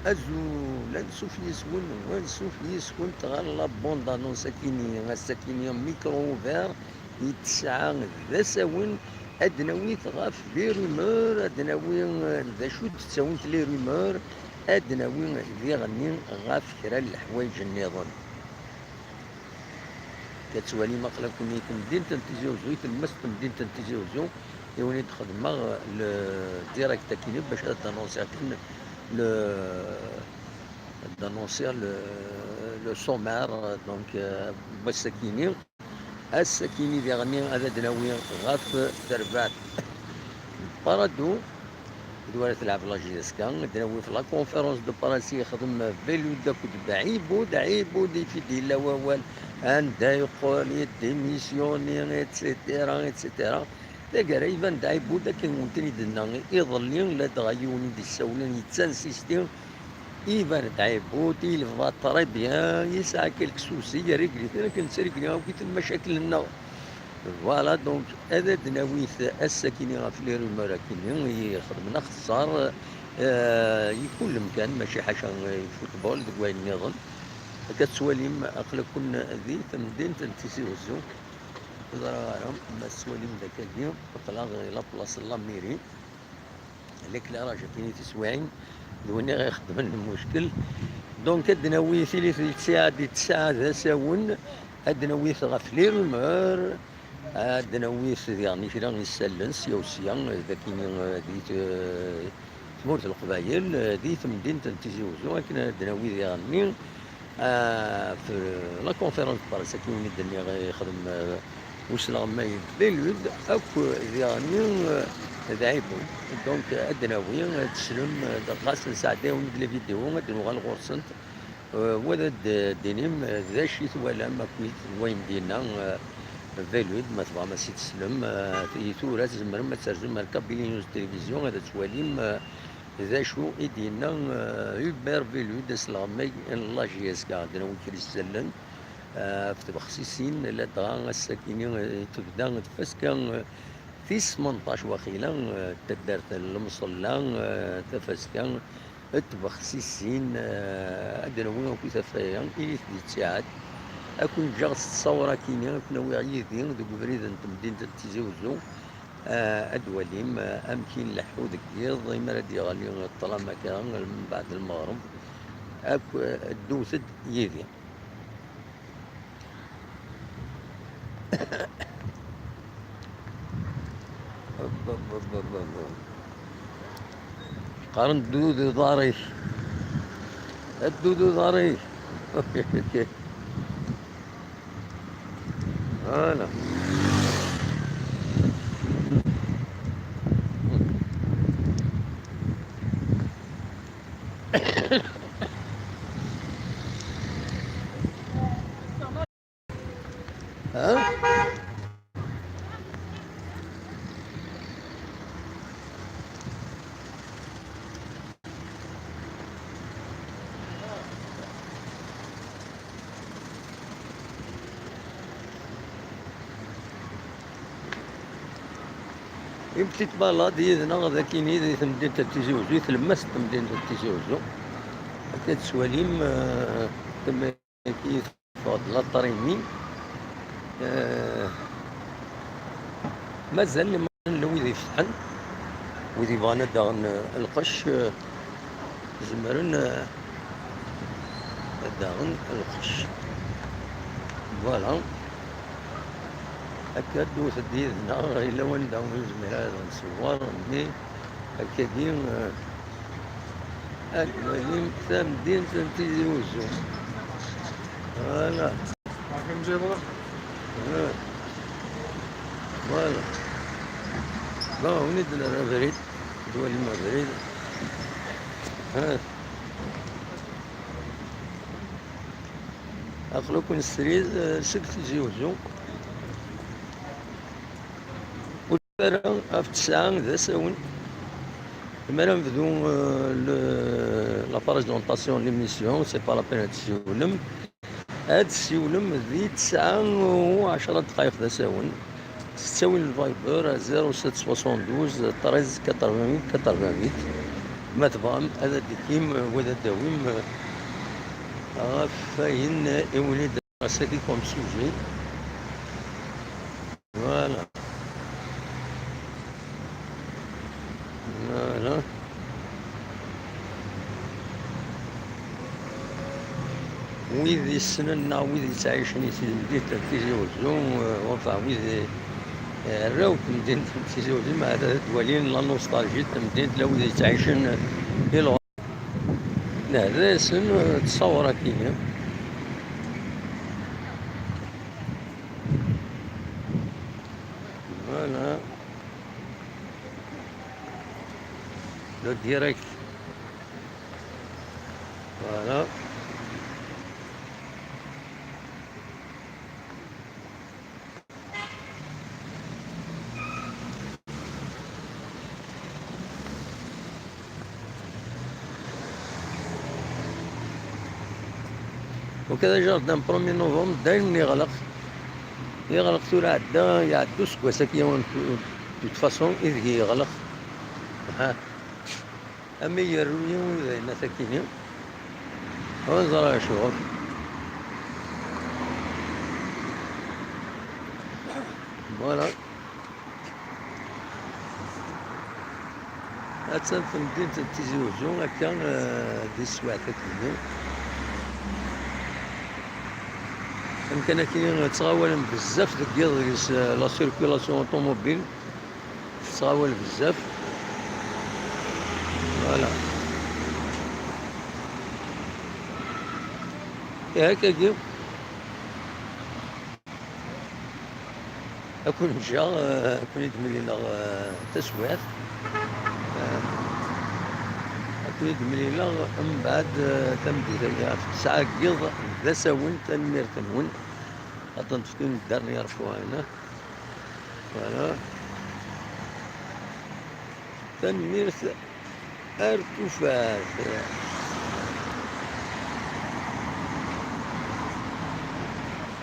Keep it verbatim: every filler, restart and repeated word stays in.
Azul, ansuf yis-wen, ansuf yis-went ɣer la bande annonce akini, ass-akini micro ouvert, i tesɛa d asawen, ad d-nawi ɣef les rumeurs, ad d-nawi, eh, d acu d-ttawint les rumeurs, ad d-nawi diɣenni ɣef kra n leḥwayeǧ nniḍen. Ad twalim aql-aken i temdint n Tizi Uzzu, i tlemmast n temdint n Tizi Uzzu, i win i d-xedmeɣ le direct akini bac ad d-annonciɣ kan le, ad d-annonciɣ le, le sommaire, donc, euh, n wass-akini. Ass-akini diɣenni ad d-nawi ɣef terbaɛt n Paradou, d wara telɛeb la J S K, ad d-nawi ɣef la conférence de presse i yexdem Belud akked Ɛibud. Ɛibud i fi d-yella wawal, anda yeqqel, yedimisyuni, et cetera, et cetera. Taggara, iban-d Ɛibud akken wen-ten-id-nna iḍelli, ladɣa yiwen i d-issawlen, yettansisti, iban-d Ɛibud, il va très bien, yesɛa quelques soucis, yerregli-ten akken ttrigli akk-iten lmacakel-nneɣ. Voilà, donc, ad d-nawi ass-akini ɣef les rumeurs akini i ixedmen axeṣṣar, eh, i kul lemkan, mačči ḥaca i football, deg wayen nniḍen. Akka tettwalim, aql-aken di temdint n Tizi Uzzu. Ur ẓriɣ ara ma tettwalim d akkagi, aql-aɣ di la place n la mairie. L'éclairage akini tiswiɛin d win i ɣ-ixedmen lmuckel. Donc, ad d-nawi tili di tesɛa, di tesɛa d asawen, ad d-nawi ɣef les rumeurs, ad d-nawi diɣen kra n isallen sya u sya, d akini, eh, di t-, tmurt n Leqbayel, eh, di temdint n Tizi Uzzu, akken ad d-nawi diɣenni, eh, f la conférence de presse akken i d-nniɣ, eh, ixdem, eh, usleɣmay Belud akk diɣenni, eh, d Ɛibud. Donc, ad d-nawi, ad teslem, eh, ɣas nesɛeddayen-d la vidéo, ad d-nuɣal ɣur-sent. Eh, wa ad d-, d-inim, eh, d acu i twalam akkit wayen d-yenna, eh, Belud, ma tebɣam ad s-id-teslem, eh, i tura tzemrem ad terzum ar Kabylie News Télévision, ad twalim, eh, d acu i d-yenna, eh, Hubert Belud, asleɣmay n la J S K, d nawi kra isallen, eh, ɣef tbexsisin, ladɣa ass-akini, eh, tebda tfaska, eh, tis tmenṭac waqila, eh, taddart n Lemṣella, eh, tafaska, tbexsisin, eh, ad d-nawi akk i tafaya, ilit di ttiɛad. Ad ken-ǧǧeɣ s ttṣawra akini, ad ken-awiɣ yid-i deg ubrid n temdint n Tizi Uzzu. Eh, ad d-walim, eh, amek i nleḥḥu deg yiḍ, imi ara d-yeɣli ṭṭlam akka, mbeɛd lmeɣreb. Akk, eh, ddut-d yid-i. Qqaren-d ddu d uḍar-ik. Ddu d uḍar-ik. Voilà. Ha? Une petite balade yid-neɣ dagi di temdint n Tizi Uzzu, i tlemmast n temdint n Tizi Uzzu. Akka tettwalim, eh, tama-agi teffeɣ-d la trimmi. Eh, mazal limer llan wid ifetḥen, wid yebɣan ad d-aɣen, eh, lqecc, eh, zemren, eh, ad d-aɣen lqecc. Voilà. Akka ddut-d yid-neɣ, yella wanda ur nezmir ara ad nṣewwer, mais akkagi, eh, ad nwalim tamdint n Tizi Uzzu. Voilà. راكم جايبها؟ Eh. Voilà. Bon, wen-id-nerra abrid, ad twalim abrid. Eh. Aql-aken srid, eh, seg Tizi Uzzu. Ur ara ɣef tesɛa d asawen. Mi ara nebdu, eh, le, la présentation de l'émission, c'est pas la peine ad tessiwlem. Ad tessiwlem di tesɛa u ɛecṛa dqayeq d asawen. S ttawil n Viber, zéro sept soixante-douze treize quatre-vingt-huit quatre-vingt-huit. Ma tebɣam ad d-tikim, wa ad d-tawim, ɣef wayen i wen-id-, ass-agi comme sujet. Voilà. Voilà. Wid yessnen neɣ wid yettɛicen i temdint n Tizi Uzzu, euh, enfin, wid, euh, arraw n temdint n Tizi Uzzu, ma ad walin la nostalgie n temdint, la wid yettɛicen i lɣ-, nehda-yasen, euh, ttṣawar akkin. Voilà. Le direct. Voilà. وكذا جاردن premier novembre دايما يغلق، يغلق tura ɛedda، يعدو useggas akkin، de toute façon ideg yeɣleq. Ha. Ama yerru yiwen d ayen atakini. Ur ẓriɣ acuɣer. Voilà. Attan temdint n Tizi Uzzu, akka, eh, di teswiɛt akkin. Amkan akkin ttɣawalen bezzaf deg yiḍ deg-s, eh, la circulation automobile. Tettɣawal bezzaf. Voilà. Ihi, akkagi. Ad ken-ǧǧeɣ, eh, ad ken-id-mlileɣ, eh, taswiɛt. Eh, ad ken-id-mlileɣ mbeɛd, eh, tameddit-agi ɣef ttesɛa n yiḍ d asawen. Tanemmirt-nwen. Ad ten-tefkem dernier point, hein. Voilà. Tanemmirt ar tufat.